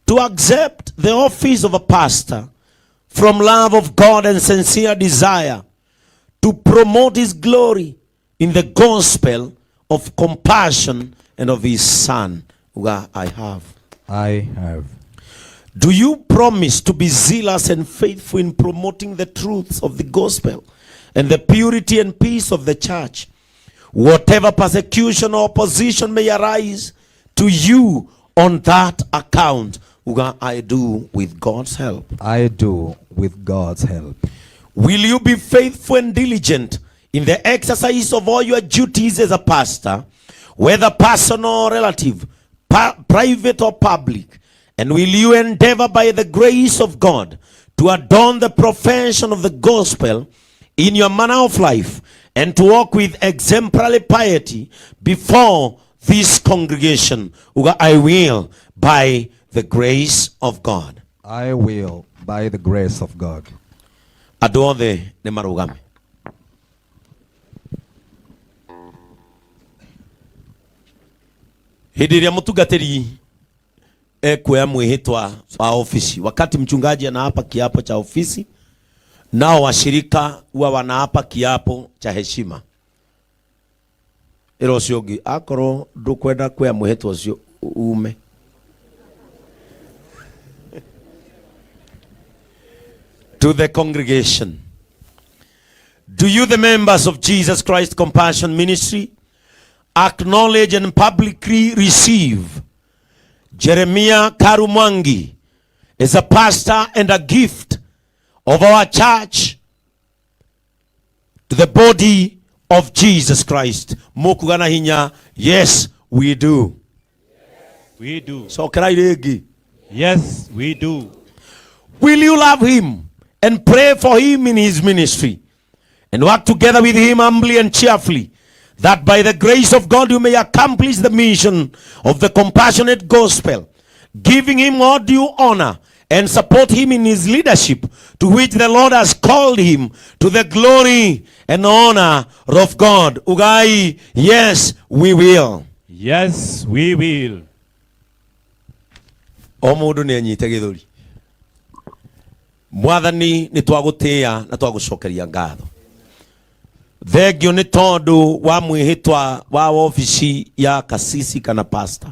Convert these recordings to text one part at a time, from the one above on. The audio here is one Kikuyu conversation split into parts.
to accept the office of a pastor from love of God and sincere desire to promote his glory in the gospel of compassion and of his son? Uga, I have. I have. Do you promise to be zealous and faithful in promoting the truths of the gospel and the purity and peace of the church? Whatever persecution or opposition may arise to you on that account, Uga, I do with God's help. I do with God's help. Will you be faithful and diligent in the exercise of all your duties as a pastor, whether personal or relative, private or public? And will you endeavor by the grace of God to adorn the profession of the gospel in your manner of life and to walk with exemplary piety before this congregation? Uga, I will by the grace of God. I will by the grace of God. Andũ othe nĩ marũgame. Hĩndĩ ĩrĩa mũtungatĩri ekuoya mwĩhĩtwa wa ofisi, wakati mchungaji anaapa kiapo cha ofisi, nao washirika huwa wanaapa kiapo cha heshima. Ĩra ũcio ũngĩ akorwo ndũkwenda kuoya mwĩhĩtwa ũcio ume. To the congregation. Do you, the members of Jesus Christ Compassion Ministry, acknowledge and publicly receive Jeremiah Karu Mwangi as a pastor and a gift of our church to the body of Jesus Christ? Mukuga na hinya, yes, we do. We do. Cokerai rĩngĩ. Yes, we do. Will you love him and pray for him in his ministry and work together with him humbly and cheerfully, that by the grace of God you may accomplish the mission of the compassionate gospel, giving him all due honor and support him in his leadership to which the Lord has called him, to the glory and honor of God? Ugai, yes, we will. Yes, we will. O mũndũ nĩ anyite gĩthũri. Mwathani, nĩ twagũtĩĩa na twagũcokeria ngatho. Thengio nĩ tondũ wa mwĩhĩtwa wa obici ya kasisi kana pastor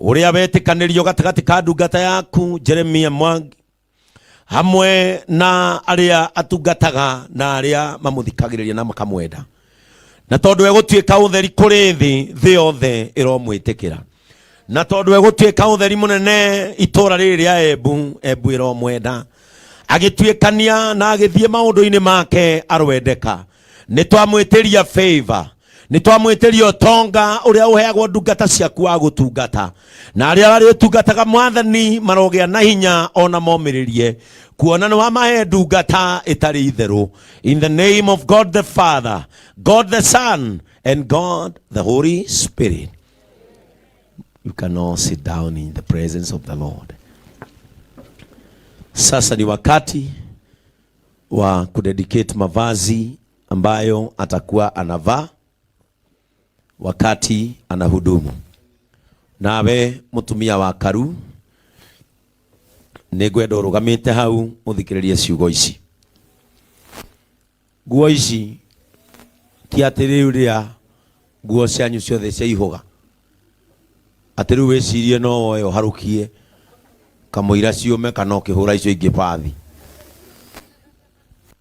ũrĩa wetĩkanĩrio gatagatĩ ka ndungata yaku Jeremia Mwangi hamwe na arĩa atungataga na arĩa mamũthikagĩrĩria na makamwenda, na tondũ egũtuĩka ũtheri kũrĩ thĩ, thĩ yothe ĩromwĩtĩkĩra, na tondũ egũtuĩka ũtheri mũnene itũra rĩrĩ rĩa Embu, Embu ĩromwenda, agĩtuĩkania na agĩthiĩ maũndũ-inĩ make arwendeka. Nĩ twamwĩtĩria favor, nĩ twamwĩtĩria ũtonga ũrĩa ũheagwo ndungata ciaku wa gũtungata, na arĩa marĩtungataga Mwathani marogĩa na hinya ona momĩrĩrie kuona nĩ wamahe ndungata ĩtarĩ itherũ. In the name of God the Father, God the Son, and God the Holy Spirit. You can all sit down in the presence of the Lord. Sasa ni wakati wa kudedicate mavazi ambayo atakuwa anavaa wakati anahudumu. Nawe mutumia wa Karu, nĩngwenda ũrũgamĩte hau ũthikĩrĩrie ciugo ici. Nguo ici ti atĩ rĩu rĩa nguo cianyu ciothe cia ihũga, atĩ rĩu wĩcirie no woe ũharũkie kamũira ciũme kana ũkĩhũra icio ingĩ bathi.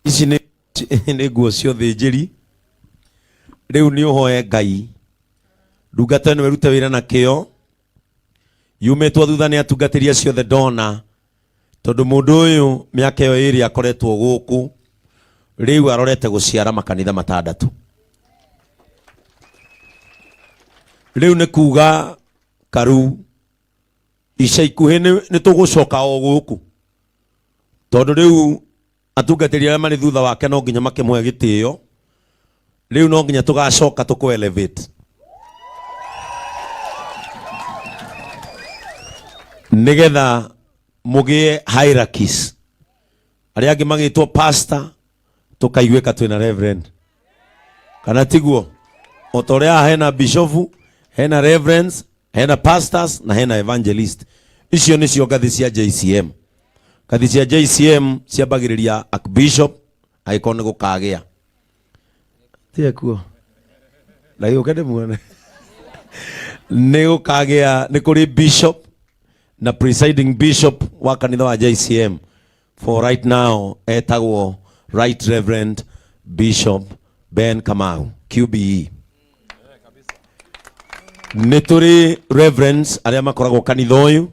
Ici nĩ nguo cia ũthĩnjĩri. Rĩu nĩ ũhoe Ngai ndungata ĩno ĩrute wĩra na kĩo, yumĩtwo thutha nĩ atungatĩri acio othe ndona, tondũ mũndũ ũyũ mĩaka ĩyo ĩrĩ akoretwo gũkũ, rĩu arorete gũciara makanitha matandatũ. Rĩu nĩ kuga Karu ica ikuhĩ nĩ tũgũcoka o gũkũ, tondũ rĩu atungatĩri arĩa marĩ thutha wake no nginya makĩmũhe gĩtĩo. Rĩu no nginya tũgacoka tũkũ elevate nĩgetha mũgĩe hierarchies. Arĩa angĩ magĩtwo pastor, tũkaiguĩka twĩna reverend, kana tiguo? O ta ũrĩa hena bishop, hena reverends, hena pastors na hena evangelist. Icio nĩcio ngathĩ cia JCM. Ngathĩ cia JCM ciambagĩrĩria Archbishop angĩkorwo nĩ gũkagĩa. Tiye kuo. Ndagĩũke ndĩmuone. Nĩ gũkagĩa, nĩ kũrĩ bishop na presiding bishop wa kanitha wa JCM. For right now etagwo Right Reverend Bishop Ben Kamau QBE. Nĩ tũrĩ reverends arĩa makoragwo kanitha ũyũ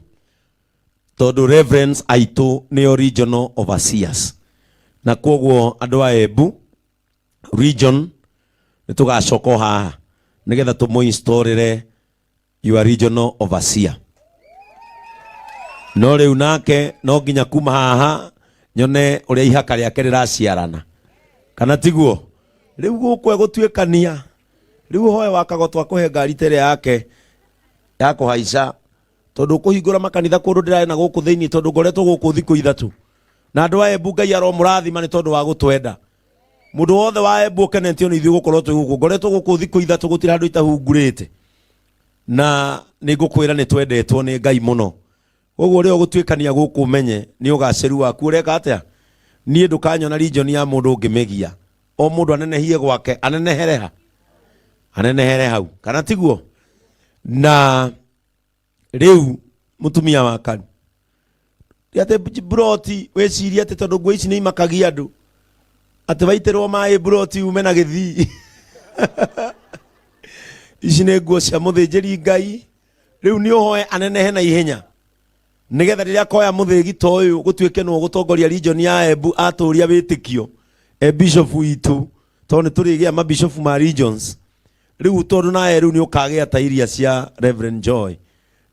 tondũ reverends aitũ nĩo regional overseers, na kwoguo andũ a Embu region nĩ tũgacoka o haha nĩgetha tũmũinstallĩre your regional overseer. No rĩu nake no nginya kuma haha nyone ũrĩa ihaka rĩake rĩraciarana, kana tiguo? Rĩu gũkũ egũtuĩkania rĩu hoe wakago twakũhe ngari ta ĩrĩa yake ya kũhaica, tondũ kũhingũra makanitha kũndũ ndĩrarĩ na gũkũ thĩinĩ, tondũ ngoretwo gũkũ thikũ 3 na andũ a Embu Ngai aromũrathima nĩ tondũ wa gũtwenda. Mũndũ wothe wa Embu ũkenetio nĩ ithuĩ gũkorwo twĩ gũkũ. Ngoretwo gũkũ thikũ 3, gũtirĩ handũ itahungurĩte, na nĩ ngũkwĩra nĩ twendetwo nĩ Ngai mũno. Koguo ũrĩa ũgũtuĩkania gũkũ ũmenye nĩ ũgacĩru waku ũreka atĩa. Niĩ ndũkanyona region ya mũndũ ũngĩmĩgia. O mũndũ anenehie gwake, anenehere ha, anenehere hau, kana tiguo? Na rĩu mũtumia wa Karu atĩ broti wĩcirie atĩ tondũ nguo ici nĩ imakagia andũ atĩ waitĩrwo maĩ broti ume na gĩthii. Ici nĩ nguo cia mũthĩnjĩri Ngai. Rĩu nĩ ũhoe anenehe na ihenya nĩgetha rĩrĩa akoya mũthĩgi ta ũyũ gũtuĩke nĩwe ũgũtongoria region ya Embu atũria wĩtĩkio e bishop witũ, tondũ nĩ tũrĩgĩa mabishop ma regions rĩu, tondũ nawe rĩu nĩ ũkagĩa ta iria cia Reverend Joy.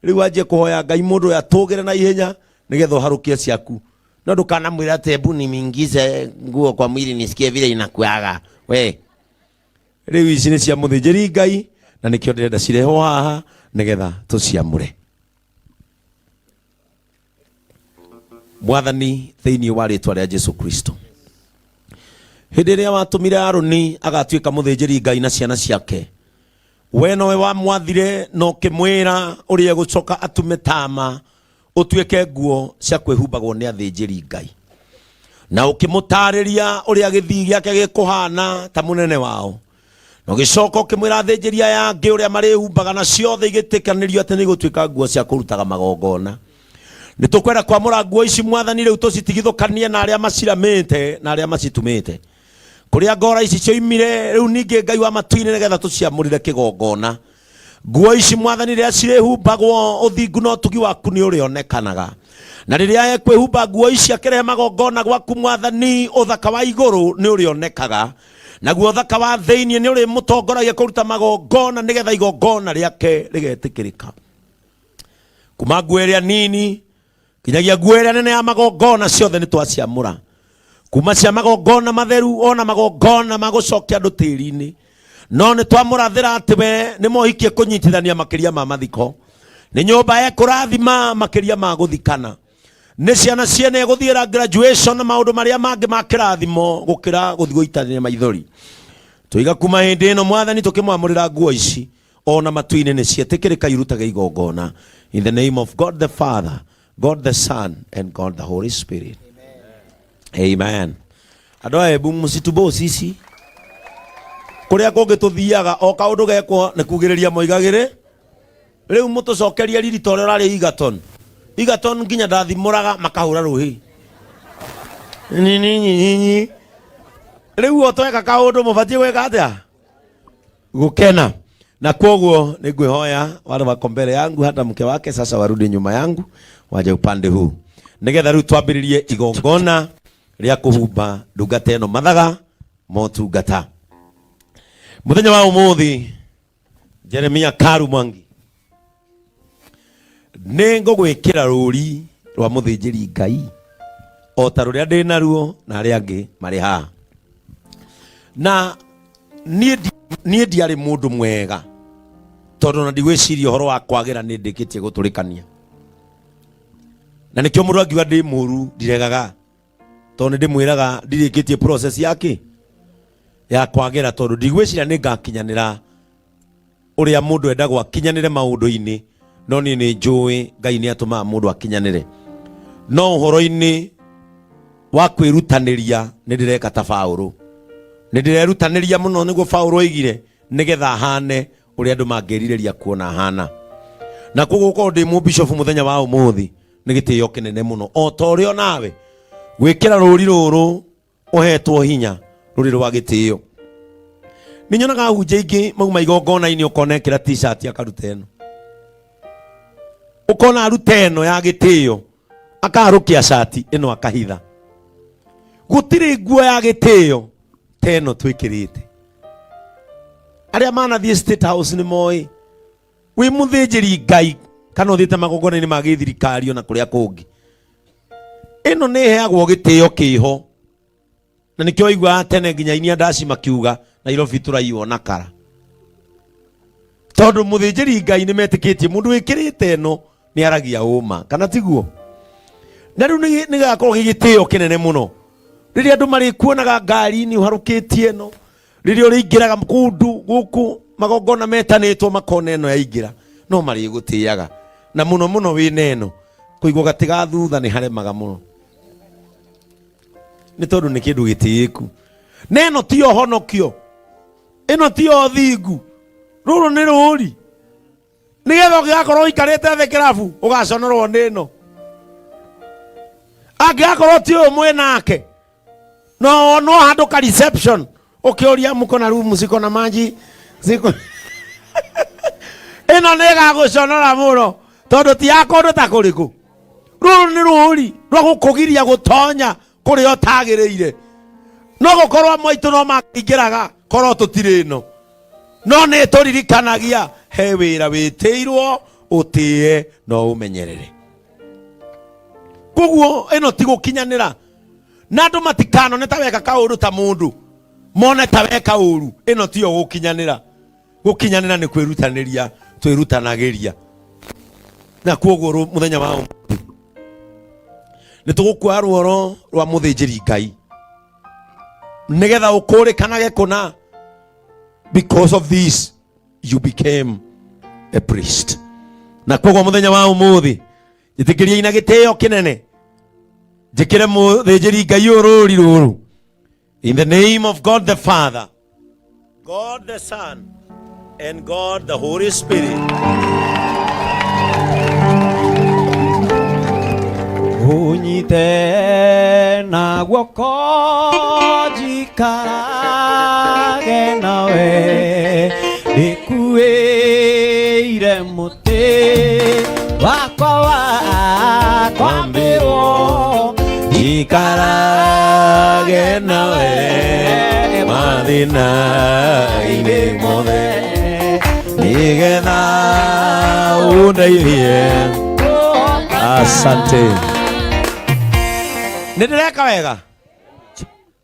Rĩu anjie kũhoya Ngai mũndũ ũyũ atũgĩre na ihenya nĩgetha ũharũkie ciaku, no ndũkanamwĩra atĩ hebu nimingize nguo kwa mwili nisikie vile inakuaga. We rĩu ici nĩ cia mũthĩnjĩri Ngai na nĩkĩo ndĩrenda cirehwo haha nĩgetha tũciamũre. Mwathani, thĩinĩ wa rĩtwa rĩa Jesu Kristo, hĩndĩ ĩrĩa watũmire Aroni agatuĩka mũthĩnjĩri Ngai na ciana ciake, we nowe wamwathire na ũkĩmwĩra ũrĩa egũcoka atume tama ũtuĩke nguo cia kwĩhumbagwo nĩ athĩnjĩri Ngai, na ũkĩmũtarĩria ũrĩa gĩthii gĩake gĩkũhana ta mũnene wao, na ũgĩcoka ũkĩmwĩra athĩnjĩri aya angĩ ũrĩa marĩhumbaga, na ciothe igĩtĩkanĩrio atĩ nĩ igũtuĩka nguo cia kũrutaga magongona. Nĩ tũkwenda kwamũra nguo ici, Mwathani, rĩu tũcitigithũkanie na arĩa maciramĩte na arĩa macitumĩte, kũrĩa ngora ici cioimire. Rĩu ningĩ, Ngai wa matu-inĩ, nĩgetha tũciamũrĩre kĩgongona nguo ici, Mwathani, rĩrĩa cirĩhumbagwo ũthingu na ũtugi waku nĩ ũrĩonekanaga, na rĩrĩa ekwĩhumba nguo ici akĩrehe magongona gwaku, Mwathani, ũthaka wa igũrũ nĩ ũrĩonekaga, naguo ũthaka wa thĩinĩ nĩ ũrĩmũtongoragia kũruta magongona nĩgetha igongona rĩake rĩgetĩkĩrĩka. Kuma nguo ĩrĩa nini nginyagia nguo ĩrĩa nene ya magongona, ciothe nĩ twaciamũra, kuma cia magongona matheru ona magongona ma gũcokia andũ tĩri-inĩ. No nĩ twamũrathĩra atĩ we nĩ mohikie kũnyitithania makĩria ma mathiko, nĩ nyũmba ekũrathima makĩria ma gũthikana, nĩ ciana ciene gũthiĩra graduation na maũndũ marĩa mangĩ ma kĩrathimo gũkĩra gũthiĩ gũitanĩria maithori. Tũiga kuma hĩndĩ ĩno, Mwathani, tũkĩmwamũrĩra nguo ici, ona matu-inĩ nĩ cietĩkĩrĩka irutage igongona. In the name of God the Father, God the Son and God the Holy Spirit, amen. Andũ aya Embu mũcitumbũ cici kũrĩa kũngĩ tũthiaga o kaũndũ gekwo nĩ kugĩrĩria moigagĩrĩ. Rĩu mũtũcokerie riri ta ũrĩa ũrarĩ Egerton. Egerton nginya ndathimũraga makahũra rũhĩ nyinyi. Rĩu o tweka kaũndũ mũbatiĩ gwĩka atĩa? Gũkena. Na kwoguo nĩ ngwĩhoya wale wako mbele yangu, hata mke wake sasa warudi nyuma yangu, waje upande huu nĩgetha rĩu twambĩrĩrie igongona rĩa kũhumba ndungata ĩno mathaga motungata. Mũthenya wa ũmũthĩ, Jeremia Karu Mwangi, nĩ ngũgwĩkĩra rũri rwa mũthĩnjĩri Ngai o ta rũrĩa ndĩ naruo na arĩa angĩ marĩ haha. Na niĩ ndiarĩ mũndũ mwega, tondũ na ndigwĩciria ũhoro wa kwagĩra nĩ ndĩkĩtie gũtũrĩkania, na nĩkĩo mũndũ angiuga ndĩ mũru ndiregaga, tondũ nĩ ndĩmwĩraga ndirĩkĩtie process yake ya kwagĩra, tondũ ndigwĩciria nĩ ngakinyanĩra ũrĩa mũndũ endagwo akinyanĩre maũndũ-inĩ. No niĩ nĩ njũĩ Ngai nĩ atũmaga mũndũ akinyanĩre, no ũhoro-inĩ wa kwĩrutanĩria nĩ ndĩreka ta Paũlũ. Nĩ ndĩrerutanĩria mũno nĩguo Paũlũ oigire, nĩgetha hane ũrĩa andũ mangĩrirĩria kuona hana. Na koguo gũkorwo ndĩ mũbishofu mũthenya wa ũmũthĩ nĩ gĩtĩo kĩnene mũno, o ta ũrĩa nawe gwĩkĩra rũri rũrũ ũhetwo hinya rũrĩ rwa gĩtĩo. Nĩ nyonaga ahunjia aingĩ mauma igongona-inĩ, ũkona ekĩra t-shirt akaruta ĩno, ũkona aruta ĩno ya gĩtĩo akarũkia cati ĩno akahitha. Gũtirĩ nguo ya gĩtĩo ta ĩno twĩkĩrĩte. Arĩa manathiĩ State House nĩ moĩ wĩ mũthĩnjĩri Ngai kana ũthiĩte magongona-inĩ ma gĩthirikari ona kũrĩa kũngĩ, ĩno nĩ ĩheagwo gĩtĩo kĩho, na nĩkĩo waiguaga tene nginya inia ndaci makiuga Nairobi tũraiywo na kara, tondũ mũthĩnjĩri Ngai nĩ metĩkĩtie mũndũ wĩkĩrĩte ĩno nĩ aragia ũma, kana tiguo? Na rĩu nĩ gĩgakorwo gĩ gĩtĩo kĩnene mũno rĩrĩa andũ marĩkuonaga ngari-inĩ ũharũkĩtie ĩno, rĩrĩa ũrĩingĩraga kũndũ gũkũ magongona metanĩtwo makona ĩno yaingĩra, no marĩgũtĩaga, na mũno mũno wĩna ĩno kũigwo gatĩ ga thutha nĩ haremaga mũno, nĩ tondũ nĩ kĩndũ gĩtĩĩku. Na ĩno ti ũhonokio, ĩno ti ũthingu, rũrũ nĩ rũri, nĩgetha ũngĩgakorwo ũikarĩte thĩ kĩrabu ũgaconorwo nĩ ĩno. Angĩgakorwo ti ũyũ mwĩ nake, no no handũ ka reception ũkĩũria mko na room ziko na maji ziko, ĩno nĩ ĩgagũconora mũno, tondũ ti ya kũndũ ta kũrĩkũ. Rũrũ nĩ rũri rwa gũkũgiria gũtonya kũrĩa ũtagĩrĩire. No gũkorwo amwe aitũ no mangĩingĩraga korwo tũtirĩ ĩno, no nĩ tũririkanagia he wĩra wĩtĩirwo ũtĩe no ũmenyerere. Koguo ĩno ti gũkinyanĩra, na andũ matikanone ta weka kaũndũ ta mũndũ mone ta weka ũru. Ĩno tiyo gũkinyanĩra. Gũkinyanĩra nĩ kwĩrutanĩria twĩrutanagĩria. Na koguo mũthenya wa ũmũthĩ nĩ tũgũkua ruoro rwa mũthĩnjĩri Ngai nĩgetha ũkũrĩkanage kũna, because of this you became a priest. Na koguo mũthenya wa ũmũthĩ njĩtĩkĩriai na gĩtĩo kĩnene njĩkĩre mũthĩnjĩri Ngai ũyũ rũri rũrũ. In the name of God the Father, God the Son, and God the Holy Spirit. Unyite na guoko njikarage nawe, ndĩkuĩire mũtĩ wakwa wa kwambĩrwo, Njikarage nawe mathĩna-inĩ mothe, nĩgetha ũndeithie. Asante. Nĩ ndĩreka wega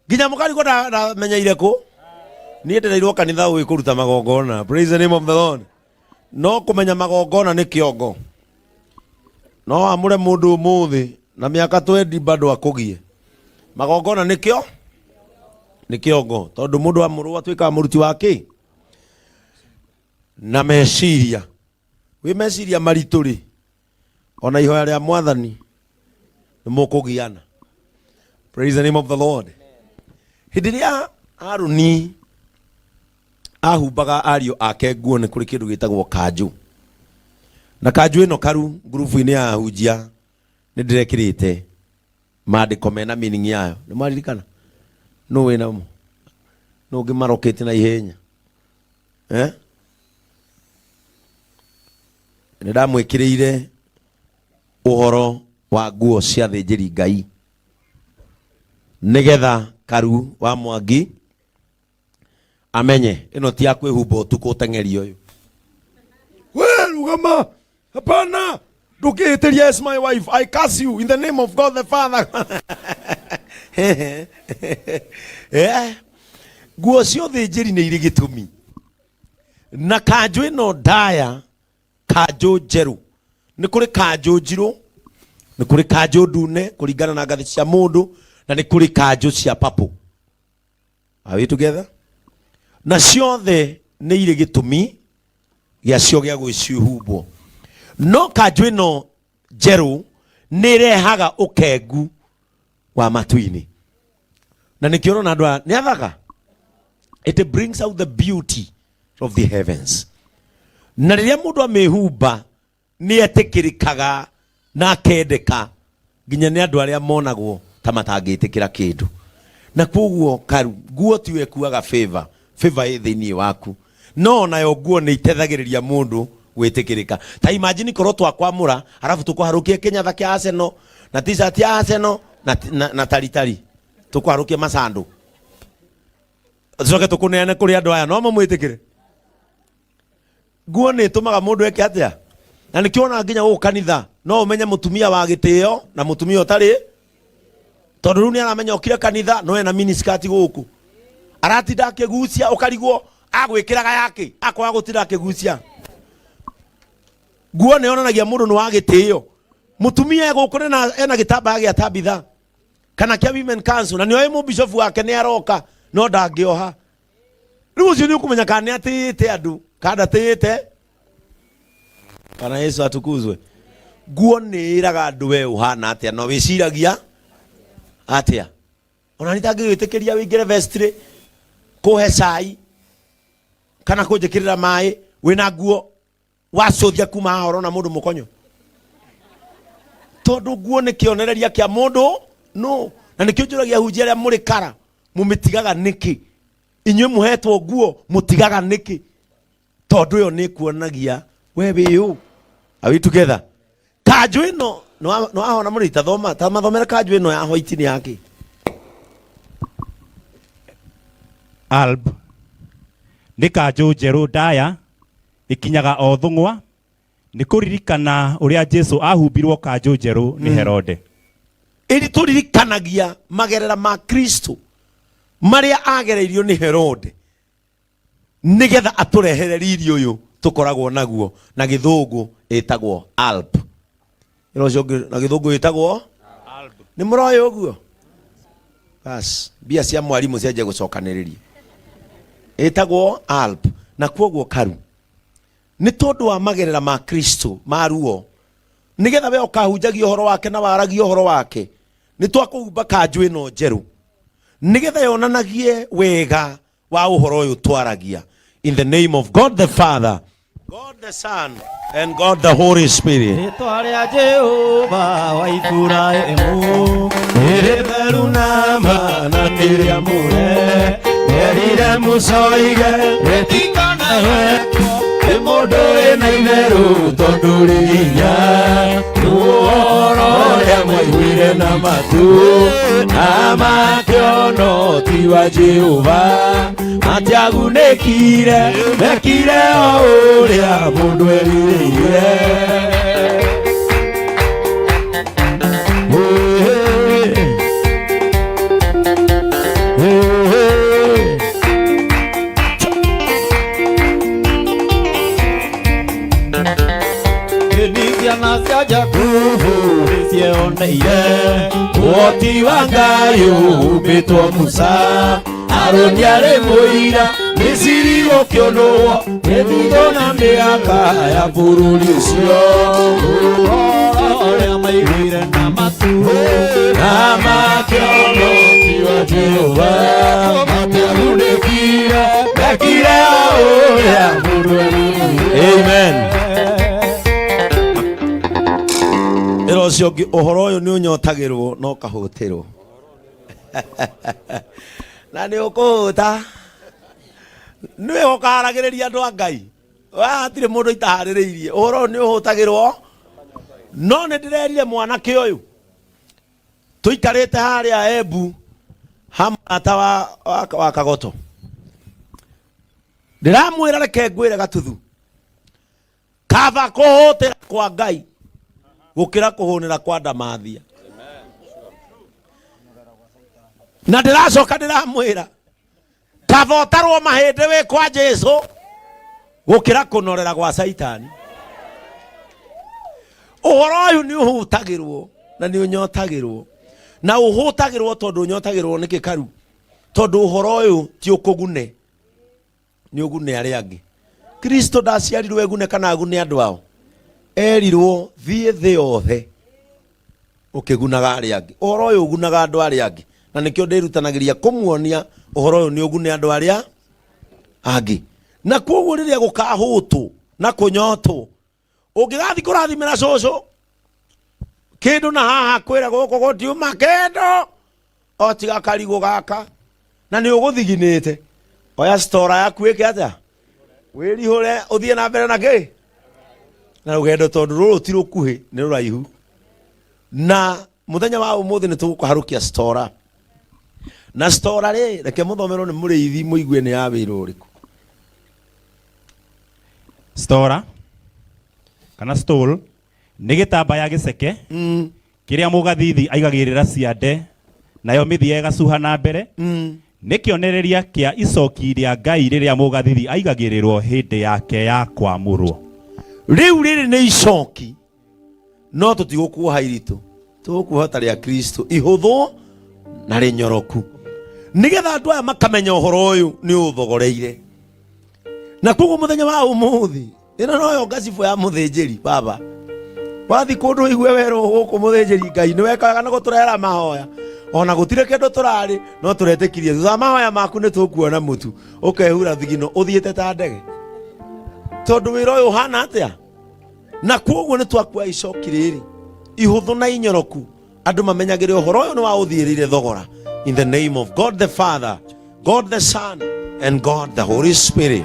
nginya mũkarigwo ndamenyeire kũ. Niĩ ndĩreirwo kanitha ũĩ kũruta magongona. Praise the name of the Lord. No kũmenya magongona nĩ kĩongo. No amũre mũndũ ũmũthĩ na mĩaka 20 bado akũgie. Magongona nĩ kĩo nĩ kĩongo, tondũ mũndũ amũrwo atuĩkaga mũruti wa kĩ na meciria. Wĩ meciria maritũ rĩ, ona ihoya rĩa mwathani nĩ mũkũgiana. Praise the name of the Lord. Hĩndĩ ĩrĩa Harũni ahumbaga ariũ ake nguo, nĩ kũrĩ kĩndũ gĩtagwo kanjũ, na kanjũ ĩno karu ngurubu-inĩ ya ahunjia nĩ ndĩrekĩrĩte mandĩko mena meaning yayo. Nĩ mwaririkana? Nũ wĩnamo? Nũ ũngĩ marokĩte na ihenya? Eh? Nĩ ndamwĩkĩrĩire ũhoro wa nguo cia thĩnjĩri Ngai nĩgetha karu wa Mwangi amenye ĩno ti ya kwĩhumba ũtukũ ũteng'eri ũyũ. We rugama, hapana, ndũngĩhĩtĩria. As my wife, I curse you in the name of God the Father. Nguo cia ũthĩnjĩri nĩ irĩ gĩtũmi, na kanjũ ĩno ndaya, kanjũ njerũ, nĩ kũrĩ kanjũ njirũ, nĩ kũrĩ kanjũ ndune kũringana na ngathĩ cia mũndũ, na nĩ kũrĩ kanjũ cia purple. Are we together? Na ciothe nĩ irĩ gĩtũmi gĩacio gĩa gwĩcihumbwo. No kanjũ ĩno njerũ nĩ ĩrehaga ũkengu wa matu-inĩ, na nĩkĩo ũrona andũ aya nĩ athaka. It brings out the beauty of the heavens. Na rĩrĩa mũndũ amĩhumba nĩ etĩkĩrĩkaga na akendeka nginya nĩ andũ arĩa monagwo ta matangĩtĩkĩra kĩndũ. Na koguo karu, nguo tiyo ĩkuaga favor, favor ĩ thĩinĩ waku, no onayo nguo nĩ iteithagĩrĩria mũndũ gwĩtĩkĩrĩka. Ta imagine korwo twakwamũra arabu tũkũharũkie kĩnyatha kĩa Arsenal na t-shirt ya Arsenal na taritari, tũkũharũkie macandũ, tũcoke tũkũneane kũrĩ andũ aya, no mamwĩtĩkĩre? Nguo nĩ ĩtũmaga mũndũ eke atĩa? Na nĩkĩo ona nginya gũkũ kanitha no ũmenye mũtumia wa gĩtĩo na mũtumia ũtarĩ, tondũ rĩu nĩ aramenya okire kanitha no ena miniskirt gũkũ aratinda akĩgucia, ũkarigwo agwĩkĩraga yake akwaga gũtinda akĩgucia. Nguo nĩ yonanagia mũndũ nĩ wa gĩtĩo. Mũtumia gũkũ ena gĩtambaya gĩa Tabitha kana kĩa Women Council, na nĩoĩ mũbishofu wake nĩ aroka no ndangĩoha. Rĩu ũcio nĩ ũkũmenya kana nĩ atĩĩte andũ kana ndatĩĩte. Bwana Yesu atukuzwe. Nguo nĩ ĩraga andũ we ũhana atĩa na wĩciragia atĩa. Ona nĩ ndangĩgwĩtĩkĩria wĩingĩre vestry kũhe cai kana kũnjĩkĩrĩra maĩ wĩna nguo wacũthia kuma haha ũrona mũndũ mũkonyo, tondũ nguo nĩ kĩonereria kĩa mũndũ no. Na nĩkĩo njũragia hunjia arĩa mũrĩ kara, mũmĩtigaga nĩkĩ? Inyuĩ mũhetwo nguo mũtigaga nĩkĩ? Tondũ ĩyo nĩ kuonagia we wĩ ũ. Are we together? Kanjũ ĩno nĩ wahona mũrĩ tathoma ta mathomera kanjũ ĩno ya white nĩ yake. Alb nĩ kanjũ njerũ ndaya ĩkinyaga o thũng'wa, nĩ kũririkana ũrĩa Jesu ahumbirwo kanjũ njerũ nĩ Herode. Ĩri tũririkanagia magerera ma Kristo marĩa agereirio nĩ Herode nĩgetha atũrehere riri ũyũ tũkoragwo naguo. Na gĩthũngũ ĩtagwo alp. Ĩno ũcio ũngĩ na gĩthũngũ ĩtagwo nĩ mũroĩ ũguo. Bas, mbia cia mwarimũ cianjia gũcokanĩrĩria. Ĩtagwo alp. Na kwoguo karu, nĩ tondũ wa magerera ma Kristo ma ruo, nĩgetha we ũkahunjagia ũhoro wake na waragia ũhoro wake, nĩ twakũhumba kanjũ ĩno njerũ nĩgetha yonanagie wega wa ũhoro ũyũ twaragia. In the name of God the Father, God the Son, and God the Holy Spirit. Rĩtwa rĩa Jehova wa Iburahĩmu nĩ rĩtheru na ma na nĩ rĩamũre. Erire Musa oige rĩtikanahekwo nĩ mũndũ wĩna itherũ, tondũ rĩ hinya. Ũhoro ũrĩa mwaiguire na matu na makĩona ti wa Jehova, matiagunĩkire, mekire o ũrĩa mũndũ erirĩire. Ni ciana cia Jakubu nĩcioneire ũhoti wa Ngai ũhumbĩtwo Musa. Harũni arĩ mũira, Misiri gũkĩũnũrwo mĩthithũ na mĩaka ya bũrũri ũcio. Ũhoro ũrĩa maiguire na matu na makĩona ũhoti wa Jehova, matiagunĩkire, mekire o ũrĩa mũndũ erirĩire. Amen. Ĩra ũcio ũngĩ, ũhoro ũyũ nĩ ũnyotagĩrwo na ũkahũtĩrwo, na nĩ ũkũhũta. Nĩwe ũkaharagĩrĩria andũ a Ngai. Hatirĩ mũndũ itaharĩrĩirie. Ũhoro ũyũ nĩ ũhũtagĩrwo, no nĩ ndĩrerire mwanake ũyũ tũikarĩte harĩa Embu ha mũrata wa Kagoto, ndĩramwĩra reke ngwĩre gatuthu, kaba kũhũtĩra kwa Ngai gũkĩra kũhũnĩra kwa ndamathia. Na ndĩracoka ndĩramwĩra kaba ũtarwo mahĩndĩ wĩ kwa Jesu gũkĩra kũnorera gwa Caitani. Ũhoro ũyũ nĩ ũhũtagĩrwo na nĩ ũnyotagĩrwo, na ũhũtagĩrwo tondũ ũnyotagĩrwo nĩkĩ karu? Tondũ ũhoro ũyũ ti ũkũgune, nĩ ũgune arĩa angĩ. Kristo ndaciarirwo egune kana agune andũ ao. Erirwo thiĩ thĩ yothe ũkĩgunaga arĩa angĩ. Ũhoro ũyũ ũgunaga andũ arĩa angĩ, na nĩkĩo ndĩrutanagĩria kũmuonia ũhoro ũyũ nĩ ũgune andũ arĩa angĩ. Na kwoguo rĩrĩa gũkahũtwo na kũnyotwo, ũngĩgathiĩ kũrathimĩra cũcũ kĩndũ na haha kwĩra gũkũ gũtiuma kĩndũ o tiga karigũ gaka, na nĩ ũgũthiginĩte, oya stora yaku ĩke atĩa, wĩrihũre ũthiĩ na mbere na kĩ na rũgendo, tondũ rũrũ ti rũkuhĩ, nĩ rũraihu. Na mũthenya wa ũmũthĩ nĩ tũgũkũharũkia stora na stora rĩ, reke mũthomerwo nĩ mũrĩithi mũigue nĩ ya wĩra ũrĩkũ. Stora kana stole nĩ gĩtambaya gĩceke kĩrĩa mũgathithi aigagĩrĩra ciande nayo mĩthia ĩgacuha na mbere. Nĩ kĩonereria kĩa icoki rĩa Ngai rĩrĩa mũgathithi aigagĩrĩrwo hĩndĩ yake ya kwamũrwo. Rĩu rĩrĩ nĩ icoki, no tũtigũkuoha iritũ, tũgũkuoha ta rĩa Kristo, ihũthũ na rĩnyoroku, nĩgetha andũ aya makamenya ũhoro ũyũ nĩ ũthogoreire. Na koguo mũthenya wa ũmũthĩ ĩno noyo ngacibũ ya mũthĩnjĩri baba. Wathi kũndũ ũigue werwo gũkũ mũthĩnjĩri Ngai nĩ weka wega na gũtũrehera mahoya, ona gũtirĩ kĩndũ tũrarĩ, no tũretĩkirie thutha wa mahoya maku nĩ tũkuona mũtu ũkehura thigino ũthiĩte ta ndege, tondũ wĩra ũyũ ũhana atĩa. Na koguo nĩ twakua icoki rĩrĩ ihũthũ na inyoroku, andũ mamenyagĩre ũhoro ũyũ nĩ wa ũthiĩrĩire thogora. In the name of God the Father, God the Son and God the Holy Spirit.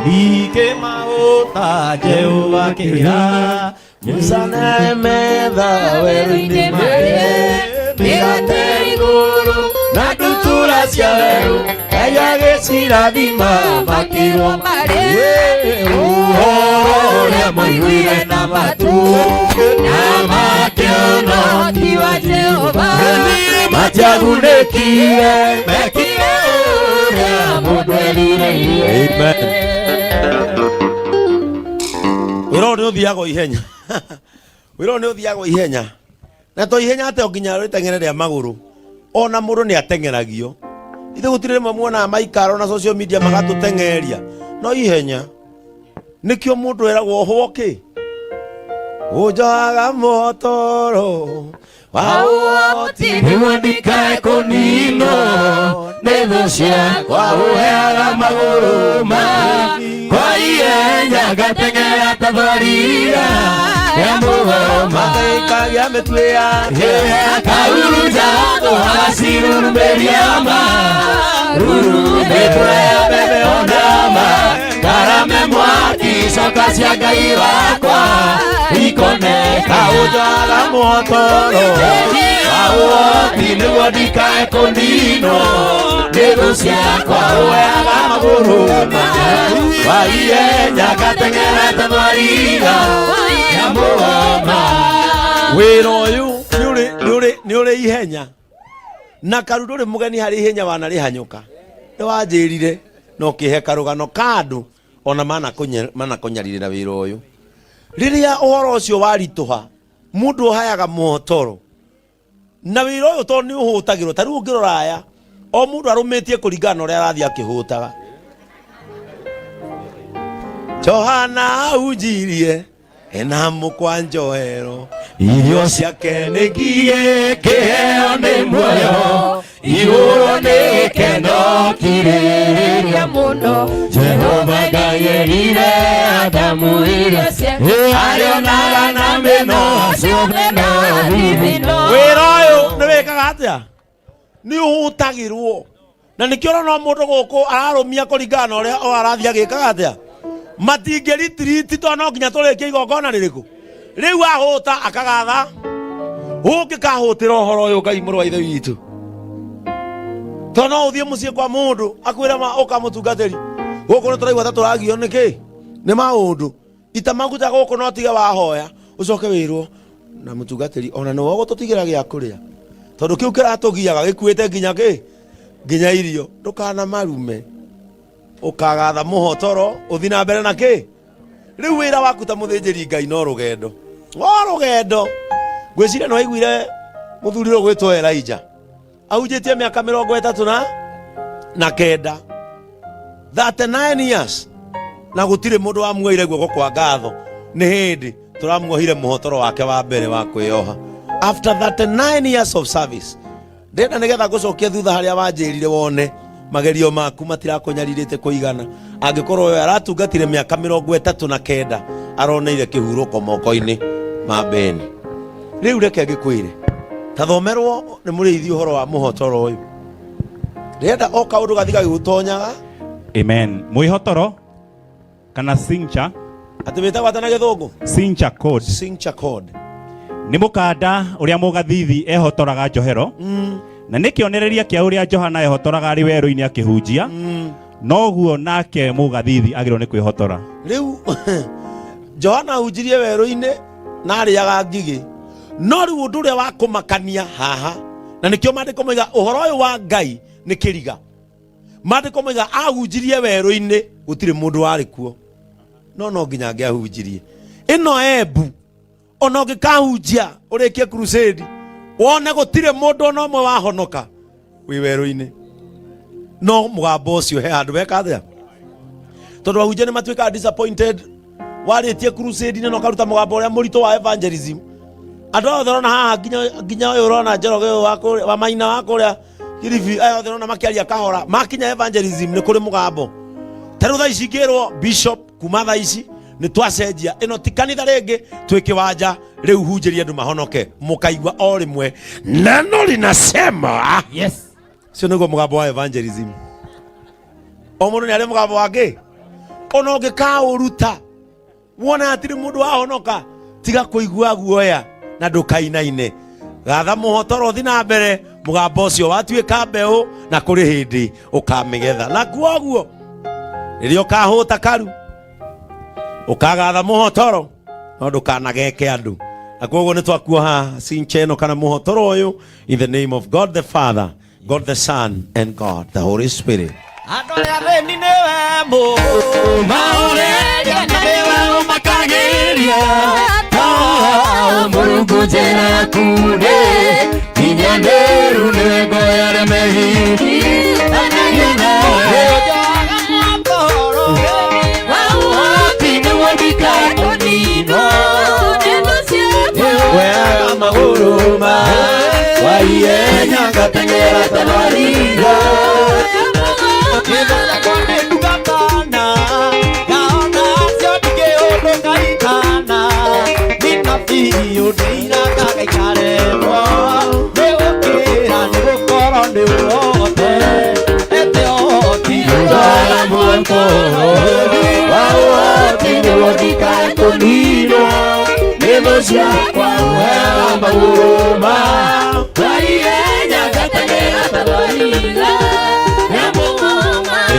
Ningĩ maũta Jehova kĩra Musa na metha werũ-inĩ marĩ mĩgate igũrũ na ndutura cia werũ, Ngai agĩcirathima makĩrwo marĩ ũhoro ũrĩa maiguire na matũ na makĩona ti wa Jehova, matiagunĩkire, mekire ũrĩa mũndũ erirĩirie. Amen. Wĩra ũyũ nĩ ũthiagwo ihenya, wĩra ũyũ nĩ ũthiagwo ihenya, na to ihenya atĩ o nginya rĩteng'ere rĩa magũrũ, ona mũndũ nĩ ateng'eragio. Ithe gũtirĩ rĩmwe muonaga maikaro na social media magatũteng'eria no ihenya. Nĩkĩo mũndũ eragwo ohwo kĩ ũnjohaga motoro wa ũhoti nĩguo ndikae kũninwo nĩ thũ ciakwa, ũheaga magũrũ ma kwa ihenya ngateng'era ta thwariga ya mũgoma. Akaikagia mĩtwe yake akahurunja thũ agacirurumĩria ma rurumĩtwe ya mbembe ona ma karame mwaki, coka cia Ngai wakwa ikoneka. Ũnjohaga motoro wa ũhoti nĩguo ndikae kũninwo nĩ thũ ciakwa, ũheaga magũrũ ma kwa ihenya ngateng'era ta thwariga ya mũgoma. Wĩra ũyũ nĩ ũrĩ ihenya, na karu ndũrĩ mũgeni harĩ ihenya wanarĩhanyũka. Nĩ wanjĩrire na ũkĩhe karũgano ka andũ ona manakũnyarirĩra wĩra ũyũ. Rĩrĩa ũhoro ũcio waritũha, mũndũ ũhayaga mũhotoro na wĩra ũyũ tondũ nĩ ũhũtagĩrwo. Ta rĩu ũngĩrora aya, o mũndũ arũmĩtie kũringana na ũrĩa arathiĩ akĩhũtaga. Johana ahunjirie ena mũkwa njohero, irio ciake nĩ ngiĩ, kĩheo nĩ muoyo, igũrũ nĩ gĩkeno kirĩrĩria mũno. Jehova Ngai erire Adamu irio ciake arĩonaga na mĩno ciothe na thithino. Wĩra ũyũ nĩ wĩkaga atĩa? Nĩ ũhũtagĩrwo, na nĩkĩo ũrona mũndũ gũkũ ararũmia kũringana na ũrĩa o arathiĩ agĩkaga atĩa. Matingĩritiriti tondũ no nginya tũrĩkie igongona rĩrĩkũ. Rĩu ahũta akagatha ũngĩkahũtĩra ũhoro ũyũ Ngai mũrũ wa ithe witũ, tondũ no ũthiĩ mũciĩ kwa mũndũ akwĩre ma ũkamũtungatĩri gũkũ nĩ tũraigua ta tũragio nĩkĩ nĩ maũndũ ita maguta gũkũ, no tige wahoya ũcoke wĩrwo na mũtungatĩri ona nĩwe ũgũtũtigĩra gĩa kũrĩa, tondũ kĩu kĩratũgiaga gĩkuĩte nginya kĩ nginya irio. Ndũkana marume, ũkagatha mũhotoro ũthi na mbere na kĩ. Rĩu wĩra waku ta mũthĩnjĩri Ngai no rũgendo, o rũgendo. Ngwĩciria nĩ waiguire mũthuri ũyũ gwĩtwo Elijah ahunjĩtie mĩaka 39, 39 years, na gũtirĩ mũndũ wamuoire guoko kwa ngatho nĩ hĩndĩ. Tũramuohire mũhotoro wake wa mbere wa kwĩyoha after 39 years of service. Ndĩrenda nĩgetha ngũcokie thutha harĩa wanjĩrire wone magerio maku matirakũnyarirĩte kũigana. Angĩkorwo we aratungatire mĩaka 39, aroneire kĩhurũko moko-inĩ ma Beni. Rĩu reke ngĩkwĩre, tathomerwo nĩ mũrĩithi ũhoro wa mũhotoro ũyũ. Ndĩrenda o kaũndũ gathi gagĩgũtonyaga. Amen. Mwĩhotoro kana cincha. Atĩ wĩtagwo atĩa na gĩthũngũ? Cincha cord. Cincha cord. Nĩ mũkanda ũrĩa mũgathithi ehotoraga njohero, na nĩ kĩonereria kĩa ũrĩa Johana ehotoraga arĩ werũ-inĩ akĩhunjia, noguo nake mũgathithi agĩrĩirwo nĩ kwĩhotora. Rĩu Johana ahunjirie werũ-inĩ na arĩaga ngigĩ, no rĩu ũndũ ũrĩa wa kũmakania haha, na nĩkĩo maandĩko moiga ũhoro ũyũ wa Ngai nĩ kĩriga. Maandĩko moiga ahunjirie werũ-inĩ, gũtirĩ mũndũ warĩ kuo, no no nginya angĩahunjirie ĩno Embu. Ona ũngĩkahunjia ũrĩkie crusade wone gũtirĩ mũndũ ona ũmwe wahonoka wĩ werũ-inĩ, no mũgambo ũcio he handũ weka atĩa, tondũ ahunjia nĩ matuĩkaga disappointed. Warĩtie crusade-inĩ na ũkaruta mũgambo ũrĩa mũritũ wa evangelism, andũ othe ũrona haha, nginya ũyũ ũrona Njoroge ũyũ wa kũrĩa- wa Maina wa kũrĩa Kilifi, aya othe ũrona makĩaria kahora, makinya evangelism nĩ kũrĩ mũgambo. Ta rĩu thaa ici ngĩrwo bishop, kuma thaa ici nĩ twacenjia, ĩno ti kanitha rĩngĩ, twĩ kĩwanja rĩu, hunjĩria andũ mahonoke, mũkaigua o rĩmwe neno linasema. Yes. Ũcio nĩguo mũgambo wa evangelism. O mũndũ nĩ arĩ mũgambo wake, ona ũngĩkaũruta wona hatirĩ mũndũ wahonoka, tiga kũigua guoya na ndũkainaine. Gatha mũhotoro, ũthi na mbere, mũgambo ũcio watuĩka mbeũ na kũrĩ hĩndĩ ũkamĩgetha. Na kuoguo rĩrĩa ũkahũta karu, ũkagatha mũhotoro, no ndũkanageke andũ. Na koguo nĩ twakuoha cincheno kana mũhotoro ũyũ in the name of God the Father, God the Son and God the Holy Spirit. Andũ arĩa athĩni nĩwe mũmahoreria, na nĩwe ũmakagĩria. Mũrungu njĩra yaku nĩ kinyanĩru, nĩwe ngo ya arĩa mehirie. Ũhoti nĩguo ndikae-kũninwo. Weaga magũrũ ma waihenya, ngateng'era ta rwariga. Gĩthondekwo nĩ ndungatana, ngaona cio ndingĩũndũka itana. Nina biũ ndĩiraga gaikaremwo nĩ gũkĩra, nĩ gũkorwo nĩ wothe ete ũhoti. Njohaga mũhotoro wa ũhoti nĩguo ndikae-kũninwo nĩ thũ ciakwa. Weaga magũrũ ma waihenya, ngateng'era ta rwariga.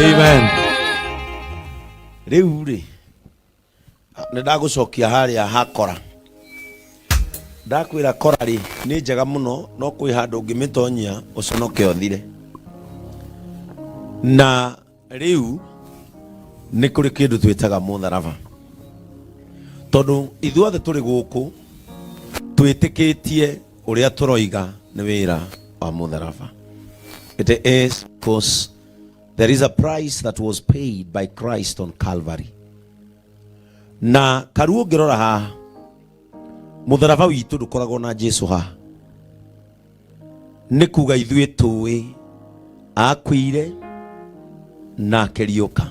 Amen. Rĩu rĩ, nĩ ndagũcokia harĩa hakora. Ndakwĩra kora rĩ nĩ njega mũno, no kwĩ handũ ũngĩmĩtonyia ũconoke ũthire. Na rĩu nĩ kũrĩ kĩndũ twĩtaga mũtharaba, tondũ ithuothe tũrĩ gũkũ twĩtĩkĩtie ũrĩa tũroiga nĩ wĩra wa mũtharaba. It is because there is a price that was paid by Christ on Calvary. Na karu ũngĩrora haha, mũtharaba witũ ndũkoragwo na Jesu haha. Nĩ kuga ithuĩ tũĩ akuire na akĩriũka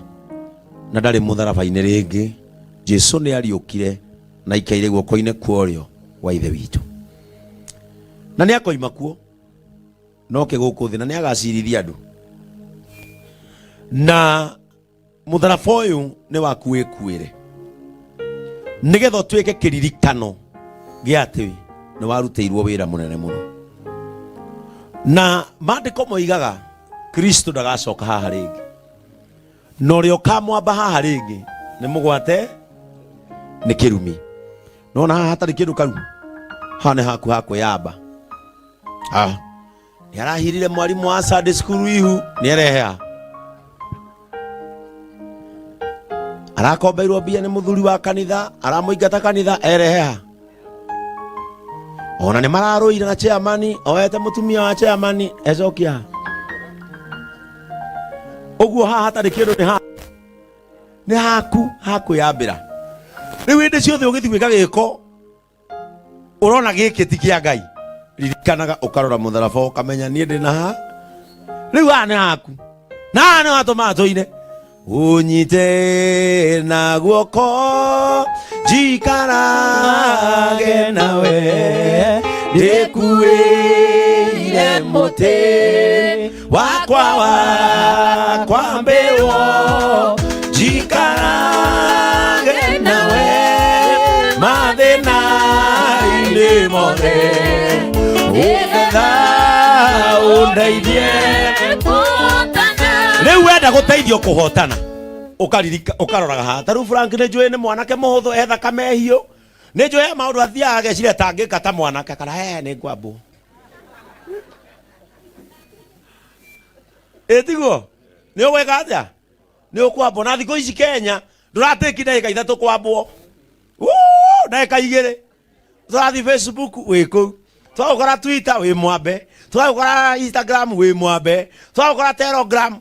na ndarĩ mũtharaba-inĩ rĩngĩ. Jesu nĩ ariũkire na aikaire guoko-inĩ kwa ũrĩo wa Ithe witũ, na nĩ akoima kuo noke gũkũ thĩ na nĩ agacirithia andũ. Na mũtharaba ũyũ nĩ waku wĩkuĩre nĩgetha ũtuĩke kĩririkano gĩa atĩ nĩ warutĩirwo wĩra mũnene mũno. Na maandĩko moigaga Kristo ndagacoka haha rĩngĩ, na ũrĩa ũkamwamba haha rĩngĩ nĩ mũgwate nĩ kĩrumi. Nona haha hatarĩ kĩndũ karu, haha nĩ haku ha kwĩyamba. Ah, nĩ arahirire mwarimũ wa Sunday school ihu, nĩ erehe arakombeirwo mbia nĩ mũthuri wa kanitha, aramũingata kanitha, erehe ha. Ona nĩ mararũire na chairman, oete mũtumia wa chairman, ecokia ha. Ũguo haha hatarĩ kĩndũ nĩ ha nĩ haku ha kwĩyambĩra. Rĩu hĩndĩ ciothe ũgĩthiĩ gwĩka gĩko ũrona gĩkĩ ti kĩa Ngai, ririkanaga ũkarora mũtharaba ũkamenya niĩ ndĩ na ha. Rĩu haha nĩ haku na haha nĩ watũmaga tũine ũnyite na guoko njikarage nawe ndĩkuĩire mũtĩ wakwa wa kwambĩrwo njikarage nawe mathĩna-inĩ mothe ũgetha ũndeithie. Rĩu wenda gũteithio kũhotana ũkaririka ũkaroraga haha. Ta rĩu Frank nĩ njũĩ nĩ mwanake mũhũthũ, e thakame hiũ, nĩ njũĩ he maũndũ athiaga ageciria tangĩka ta mwanake kana he nĩ ngwambwo ĩ tiguo nĩ ũgwĩka atĩa nĩ ũkwambwo. Na thikũ ici Kenya ndũratĩki ndagĩka 3 kwambwo. Wuu, ndagĩka 2 tũrathiĩ Facebook wĩ kũu, twagũkora Twitter wĩ mwambe, twagũkora Instagram wĩ mwambe, twagũkora Telegram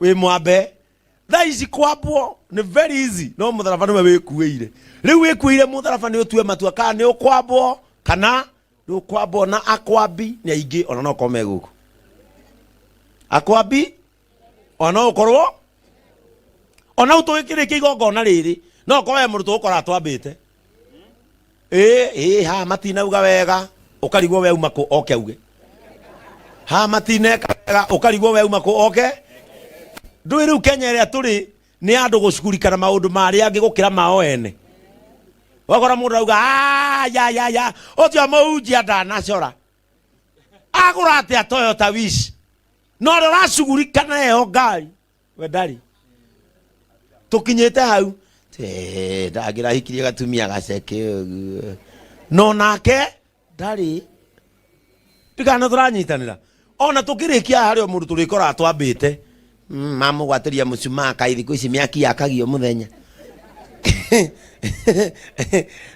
wĩ mwambe. Thaa ici kwambwo nĩ very easy, no mũtharaba nĩwe wĩkuĩire. Rĩu wĩkuĩire mũtharaba nĩ ũtue matua kana nĩ ũkwambwo kana ndũkwambwo. Na akwambi nĩ aingĩ, ona no korwo me gũkũ akwambi, ona no ũkorwo ona u tũgĩkĩrĩkia igongona rĩrĩ no ũkorwo he mũndũ tũgũkora twambĩte ĩĩ ĩĩ haha matinauga wega, ũkarigwo we uma kũ oke auge haha matineka wega, ũkarigwo we uma kũ oke. Ndũĩ rĩu Kenya ĩrĩa tũrĩ nĩ andũ gũcugurikana maũndũ ma arĩa angĩ gũkĩra mao ene. Wakora mũndũ auga "Ah, ya ya ya ũcio mũhunjia ndanacora agũra atĩa Toyota Wish, no ũrĩa ũracugurikana ĩyo ngari we ndarĩ. Tũkinyĩte hau ndangĩrahikirie gatumia gaceke ũguo no nake ndarĩ. Ndigana tũranyitanĩra ona tũkĩrĩkia harĩa mũndũ tũrĩkoraga twambĩte mamũgwatĩria mũcumaa kaĩ thikũ ici mĩaki yakagio mũthenya.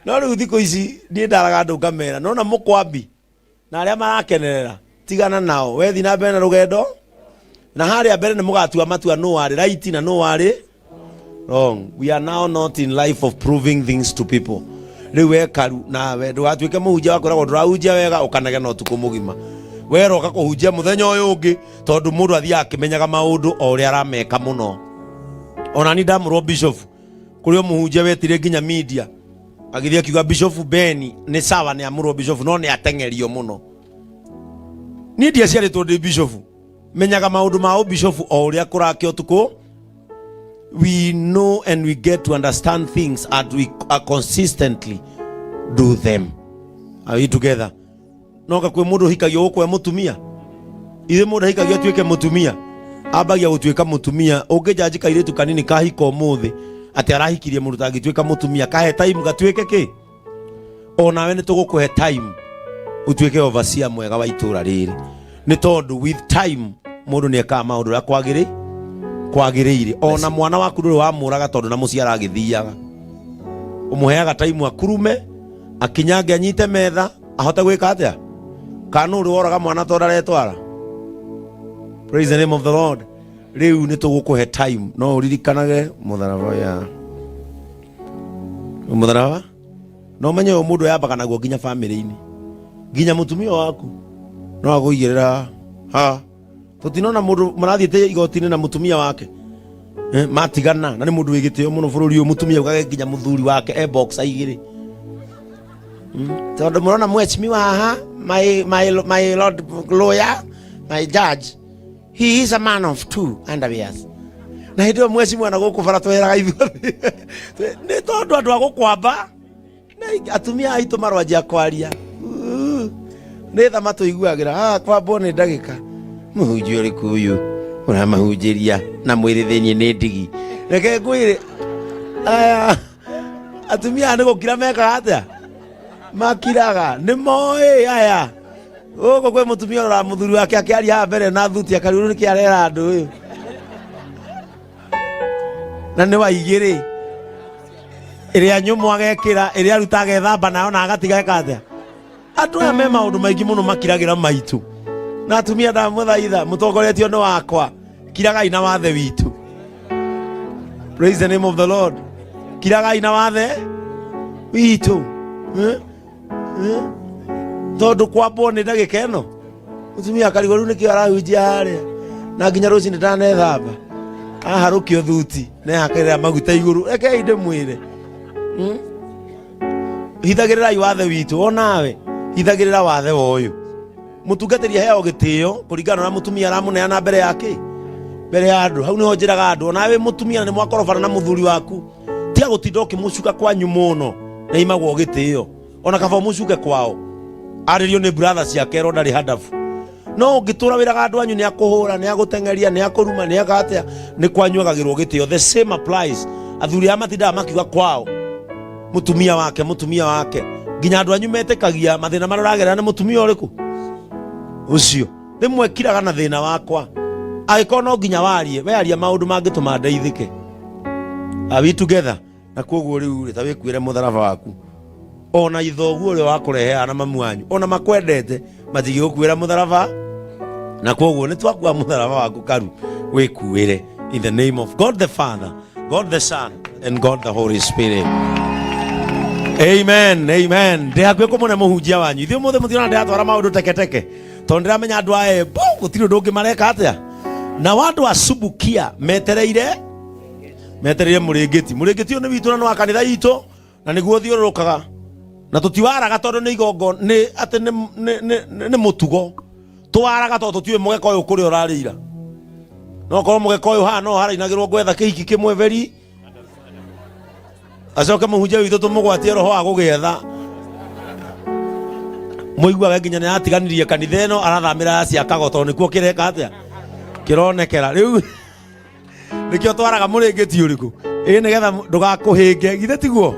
No rĩu thikũ ici niĩ ndaraga andũ ngamera nona mũkwambi na arĩa marakenerera tigana nao, wethi na mbere na rũgendo na harĩa mbere nĩ mũgatua matua nũ warĩ right na nũ warĩ wrong. We are now not in life of proving things to people. Rĩu wekaru nawe ndũgatuĩke mũhunjia wa kwĩragwo ndũrahunjia wega ũkanegena ũtukũ mũgima, weroka kũhunjia mũthenya ũyũ ũngĩ, tondũ mũndũ athiaga akĩmenyaga maũndũ o ũrĩa arameka mũno. Ona ni ndamũrwo bishop kũrĩ o mũhunjia wetire nginya media agĩthiĩ akiuga Bishop Beni nĩ sawa nĩ amũrwo bishop no nĩ ateng'erio mũno. Niĩ ndiaciarĩtwo ndĩ bishop, menyaga maũndũ ma ũbishop o ũrĩa kũrakĩa ũtukũ. We know and we get to understand things and we consistently do them. Are we together? No gakwĩ mũndũ ũhikagio gũkũ e mũtumia, ithuĩ mũndũ ahikagio atuĩke mũtumia, ambagia gũtuĩka mũtumia. Ũngĩnjanji kairĩtu kanini kahika ũmũthĩ atĩ arahikirie mũndũ tangĩtuĩka mũtumia, kahe time gatuĩke kĩ. Onawe nĩ tũgũkũhe time ũtuĩke overseer mwega wa itũra rĩrĩ, nĩ tondũ with time mũndũ nĩ ekaga maũndũ ũrĩa kwagĩrĩire. Ona mwana waku ndũrĩ wamũraga tondũ na mũciara agĩthiaga ũmũheaga time akurume akinyange anyite metha ahote gwĩka atĩa, kana nũ ũrĩ woraga mwana tondũ aretwara. Praise the name of the Lord. Rĩu nĩ tũgũkũhe time no ũririkanage mũtharaba ya mũtharaba no ũmenye ũyũ mũndũ yambaga naguo nginya bamĩrĩ-inĩ, nginya mũtumia waku no agũigĩrĩra ha. Tũtinona mũndũ marathiĩte igoti-inĩ na mũtumia wake matigana na nĩ mũndũ wĩ gĩtĩo mũno bũrũri ũyũ, mũtumia augage nginya mũthuri wake e boxer 2. Tondũ mũrona mheshimiwa haha, my lord lawyer, my judge, he is a man of two underwears. Na hĩndĩ ĩyo mheshimiwa na gũkũ bara tweheraga ithuothe nĩ tondũ andũ a gũkwamba na atumia aitũ marwanjia kwaria nĩ tha matũiguagĩra kwambwo nĩ ndagĩka mũhunjia ũrĩkũ ũyũ ũramahunjĩria na mwĩrĩ thĩiniĩ nĩ ndigi. Reke ngwĩre aya atumia aya nĩ gũkira mekaga atĩa, makiraga nĩ moĩ aya gũkũ kwĩ mũtumia ũrora mũthuri wake akĩaria haha mbere na thuti akariũrũ nĩkĩ arera andũ ũyũ na nĩ wa 2 ĩrĩa nyũmũ agekĩra ĩrĩa aruta agethamba nayo na agatiga eka atĩa. Andũ aya me maũndũ maingĩ mũno makiragĩra maitũ na atumia ndamũthaitha mũtongoretio nĩ wakwa, kiragai na wathe witũ. Praise the name of the Lord. Kiragai na wathe. Witũ. Eh? Eh? Tondũ kwambwo nĩ ndagĩka ĩno. Mũtumia akarigwo rĩu nĩkĩo arahunjia harĩa. Na nginya rũcinĩ ndanethamba. Aharũkio thuti nehakĩrĩra maguta igũrũ. Rekei ndĩmwĩre. Hithagĩrĩrai wathe witũ onawe. Hithagĩrĩra wathe wa ũyũ. Mũtungatĩri aheagwo gĩtĩo kũringana na mũtumia aramũneana mbere yake mbere ya andũ. Hau nĩho njĩraga andũ onawe mũtumia nĩ mwakorobana na mũthuri waku, tiga gũtinda ũkĩmũcuka kwanyu mũno, nĩ imagwo gĩtĩo. Ona kaba ũmũcuke kwao arĩrio nĩ brother ciake erwo ndarĩ handabu. No ũngĩtũra wĩraga andũ anyu nĩ akũhũra, nĩ agũteng'eria, nĩ akũruma, nĩ aka atĩa, nĩ kwanyu agagĩrwo gĩtĩo. The same applies. Athuri aya matindaga makiuga kwao mũtumia wake, mũtumia wake, nginya andũ anyu metĩkagia mathĩna marĩa ũragerera nĩ mũtumia ũrĩkũ ũcio. Rĩmwe kiraga na thĩna wakwa, angĩkorwo no nginya warie, we aria maũndũ mangĩtũma ndeithĩke. Are we together? Na koguo rĩu rĩ, ta wĩkuĩre mũtharaba waku. Ona ithoguo ũrĩa wakũrehe na mamu wanyu ona makwendete matingĩgũkuĩra mũtharaba, na koguo nĩ twakua mũtharaba waku karu wĩkuĩre. In the name of God the Father, God the Son, and God the Holy Spirit. Amen, amen. Ndĩ hakuhĩ kũmũne mũhunjia wanyu. Ithuĩ ũmũthĩ mũtiona ndĩratwara maũndũ teketeke, tondũ ndĩramenya andũ a Embu gũtirĩ ũndũ ũngĩ mareka atĩa. Na andũ a Subukia metereire mũrĩngĩti. Mũrĩngĩti ũyũ nĩ witũ na nĩ wa kanitha itũ, na nĩguo thiũrũrũkaga. Na tũtiwaraga tondũ nĩ igongo, nĩ atĩ nĩ mũtugo. Twaraga tondũ tũtiũĩ mũgeka ũyũ kũrĩa ũrarĩira. No korwo mũgeka ũyũ haha no harainagĩrwo gwetha kĩhiki kĩmwe very. Acoke mũhunjia witũ tũmũgwatie roho wa gũgĩetha. Mũiguaga nginya nĩ aratiganirie kanitha ĩno arathamĩra cia Kago tondũ nĩkuo kĩreka atĩa? Kĩronekera. Rĩu nĩkĩo twaraga mũrĩngĩti ũrĩkũ? Ĩ nĩgetha ndũgakũhĩnge, githĩ tiguo?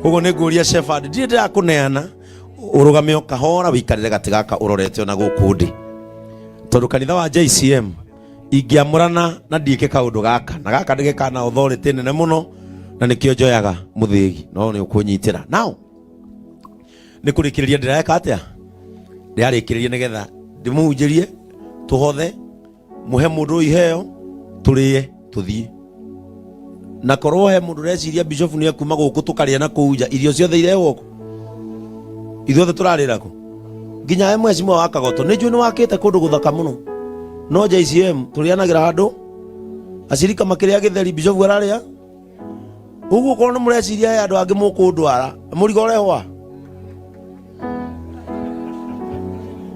Koguo nĩ ngũria Shepherd, ndirĩ ndĩrakũneana, ũrũgame o kahora wĩikarĩre gatĩ gaka ũrorete ona gũkũ ndĩ. Tondũ kanitha wa JCM ingĩamũrana na ndiĩke kaũndũ gaka, na gaka ndĩgeka na authority nene mũno, na nĩkĩo njoyaga mũthĩgi, no nĩ ũkũnyitĩra. Now, nĩ kũrĩkĩrĩria ndĩreka atĩa? Ndĩrarĩkĩrĩria nĩgetha ndĩmũhunjĩrie, tũhothe, mũhe mũndũ ũyũ iheo, tũrĩe, tũthiĩ. Na korwo he mũndũ ũreciria bishop nĩ ekuma gũkũ tũkarĩa na kũu nja, irio ciothe irehwo kũ? Ithuothe tũrarĩra kũ? Nginya mheshimiwa wa Kagoto, nĩ njũĩ nĩ wakĩte kũndũ gũthaka mũno. No JCM tũrĩanagĩra handũ, acirika makĩrĩa gĩtheri, bishop ararĩa. Ũguo korwo nĩ mũreciria he andũ angĩ mũkũndwara, mũrigo ũrehwo a?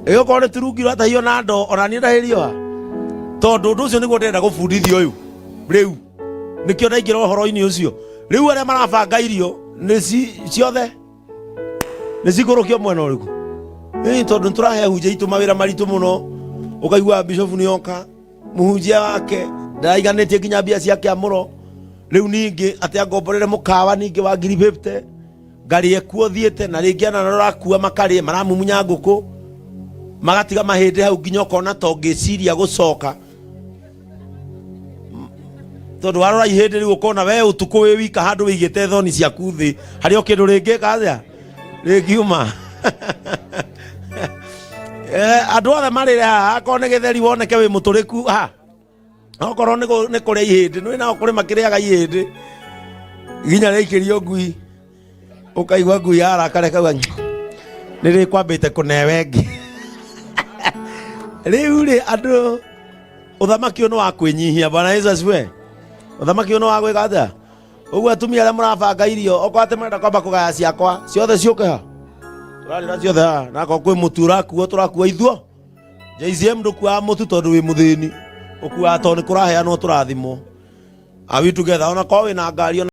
Ĩ okorwo nĩ turungi ũratahio na ndoo, ona niĩ ndahĩrio ha? Tondũ ũndũ ũcio nĩguo ndĩrenda gũbundithia ũyũ rĩu. Nĩkĩo ndaingĩra ũhoro-inĩ ũcio. Rĩu arĩa marabanga irio nĩ ciothe nĩ cikũrũkio mwena ũrĩkũ? Ĩ tondũ nĩtũrahe ahunjia aitũ mawĩra maritũ mũno, ũkaigua bishop nĩ oka, mũhunjia wake ndaraiganĩtie nginya mbia cia kĩamũro. Rĩu ningĩ atĩ angomborere mũkawa ningĩ wa ngiri 50 ngarĩe kuo thiĩte, na rĩngĩ ana ũrakua makarĩe, maramumunya ngũkũ magatiga mahĩndĩ hau nginya ũkona ta ũngĩciria gũcoka, tondũ warora ihĩndĩ rĩu ũkona we ũtukũ wĩ wika handũ wĩigĩte thoni ciaku thĩ harĩ o kĩndũ rĩngĩka atĩa rĩngiuma. Andũ othe marĩre haha, akorwo nĩ gĩtheri woneke wĩ mũtũrĩku ha, okorwo nĩ kũrĩa ihĩndĩ, nĩ nao kũrĩ makĩrĩaga ihĩndĩ nginya rĩikĩrio ngui, ũkaigua ngui yarakara ĩkauga nĩ rĩkwambĩte kũnewe ĩngĩ. Rĩu rĩ andũ, ũthamaki ũyũ nĩ wa kwĩnyihia. Bwana Yesu asifiwe. Ũthamaki ũyũ nĩ wa gwĩka atĩa? Ũguo atumia arĩa mũrabanga irio, okorwo atĩ mũrenda kwamba kũgaya ciakwa ciothe ciũke ha, tũrarĩra ciothe haha, na akorwo kwĩ mũtu ũrakuo, tũrakua ithuo. JCM ndũkuaga mũtu tondũ wĩ mũthĩni, ũkuaga tondũ nĩ kũraheanwo tũrathimwo. Are we together? Ona korwo wĩna ngari ona